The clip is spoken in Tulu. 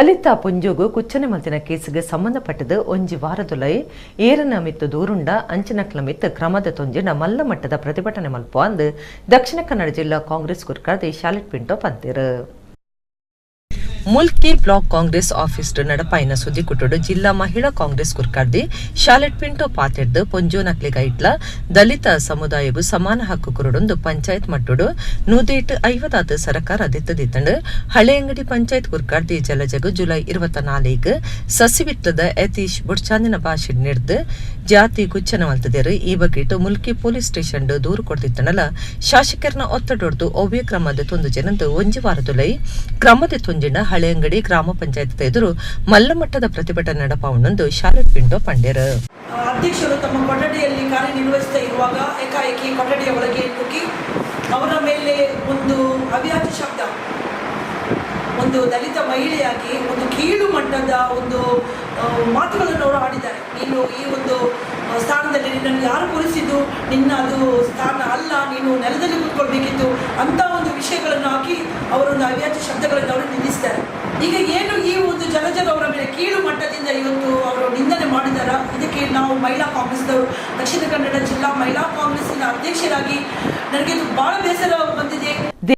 ದಲಿತ ಪೊಂಜೊಗು ಕುಚ್ಚನೆ ಮಲ್ತಿನ ಕೇಸ್ಗ್ ಸಂಬಂಧಪಟ್ಟದ್ ಒಂಜಿ ವಾರದುಲೈ ಏರನ ಮಿತ್ತ್ ದೂರುಂಡ ಅಂಚಿನಕ್ಲ ಮಿತ್ತ್ ಕ್ರಮದ ತೊಂಜಿನ ಮಲ್ಲ ಮಟ್ಟದ ಪ್ರತಿಭಟನೆ ಮಲ್ಪುವ ಅಂದ್ ದಕ್ಷಿಣ ಕನ್ನಡ ಜಿಲ್ಲಾ ಕಾಂಗ್ರೆಸ್ ಗುರ್ಕಾರ್ದಿ ಶಾಲೆಟ್ ಪಿಂಟೋ ಪಂತೆರ್. ಮುಲ್ಕಿ ಬ್ಲಾಕ್ ಕಾಂಗ್ರೆಸ್ ಆಫೀಸ್ ನಡಪಾಯಿನ ಸುದ್ದಿಕುಟುಡು ಜಿಲ್ಲಾ ಮಹಿಳಾ ಕಾಂಗ್ರೆಸ್ ಗುರ್ಕಾರ್ದಿ ಶಾಲೆಟ್ ಪಿಂಟೋ ಪಾತೆರ್ದ್, ಪೊಂಜೋನಕ್ಲೆಗ್ ದಲಿತ ಸಮುದಾಯಗ್ ಸಮಾನ ಹಕ್ಕು ಕೊರೊಡುಂದು ಪಂಚಾಯತ್ ಮಟ್ಟೊಡು ನೂದೇಟ್ ಐವದಾತ್ ಸರಕಾರ ದೆತ್ತದಿತ್ತಂಡ್. ಹಳೆಯಂಗಡಿ ಪಂಚಾಯತ್ ಗುರ್ಕಾರ್ದಿ ಜಲಜಗ್ ಜುಲೈ 24ಗ್ ಸಸಿವಿತ್ಲದ ಯತೀಶ್ ಬೊಡ್ಚಾಂದಿನ ಭಾಷೆ ನೆರ್ದ್ ಜಾತಿ ಗುಚ್ಚನ ಮಲ್ತದೆರ್. ಈ ಬಗೆಟ್ ಮುಲ್ಕಿ ಪೊಲೀಸ್ ಸ್ಟೇಷನ್ ದೂರು ಕೊರ್ದಿತ್ತಂಡಲ ಶಾಸಕೆರ್ನ ಒತ್ತಡೊಡ್ದು ಒವ್ವೇ ಕ್ರಮ ದೆತ್ತೊಂದುಜೆರಂದ್, ಒಂಜಿ ವಾರದುಲೈ ಕ್ರಮ ದೆತ್ತೊಂಜಿಂಡ ಹಳೆಯಂಗಡಿ ಗ್ರಾಮ ಪಂಚಾಯತ್ ಎದುರು ಮಲ್ಲ ಮಟ್ಟದ ಪ್ರತಿಭಟನೆ ನಡಪಾವುಂಡು ಶಾಲೆಟ್ ಪಿಂಟೋ ಪಂಡೆರ್. ಅಧ್ಯಕ್ಷರು ತಮ್ಮ ಕೊಠಡಿಯಲ್ಲಿ ಕಾರ್ಯನಿರ್ವಹಿಸ್ತಾ ಇರುವಾಗ ಏಕಾಏಕಿ ಕೊಠಡಿಯ ಒಳಗೆ ನುಗ್ಗಿ ಅವರ ಮೇಲೆ ಒಂದು ಅವ್ಯಾಜ ಶಬ್ದ, ಒಂದು ದಲಿತ ಮಹಿಳೆಯಾಗಿ ಒಂದು ಕೀಳು ಮಟ್ಟದ ಒಂದು ಮಾತುಗಳನ್ನು ಅವರು ಆಡಿದ್ದಾರೆ. ನೀನು ಈ ಒಂದು ಸ್ಥಾನದಲ್ಲಿ ನಿನ್ನನ್ನು ಯಾರು ಕೂರಿಸಿದ್ದು, ನಿನ್ನ ಅದು ಸ್ಥಾನ ಅಲ್ಲ, ನೀನು ನೆಲದಲ್ಲಿ ಕೂತ್ಕೊಳ್ಬೇಕಿತ್ತು ಅಂತ ಒಂದು ವಿಷಯಗಳನ್ನು ಹಾಕಿ ಅವರೊಂದು ಅವ್ಯಾಜ ಶಬ್ದಗಳನ್ನು ಅವರು ನಿಂದಿಸ್ತಾರೆ. ಈಗ ಏನು ಈ ಒಂದು ಜಲಜರವರ ಮೇಲೆ ಕೀಳು ಮಟ್ಟದಿಂದ ಇವತ್ತು ಅವರು ನಿಂದನೆ ಮಾಡಿದಾರ, ಇದಕ್ಕೆ ನಾವು ಮಹಿಳಾ ಕಾಂಗ್ರೆಸ್ದವರು, ದಕ್ಷಿಣ ಕನ್ನಡ ಜಿಲ್ಲಾ ಮಹಿಳಾ ಕಾಂಗ್ರೆಸ್ಸಿನ ಅಧ್ಯಕ್ಷರಾಗಿ ನನಗೆ ಇದು ಭಾಳ ಬೇಸರ ಬಂದಿದೆ.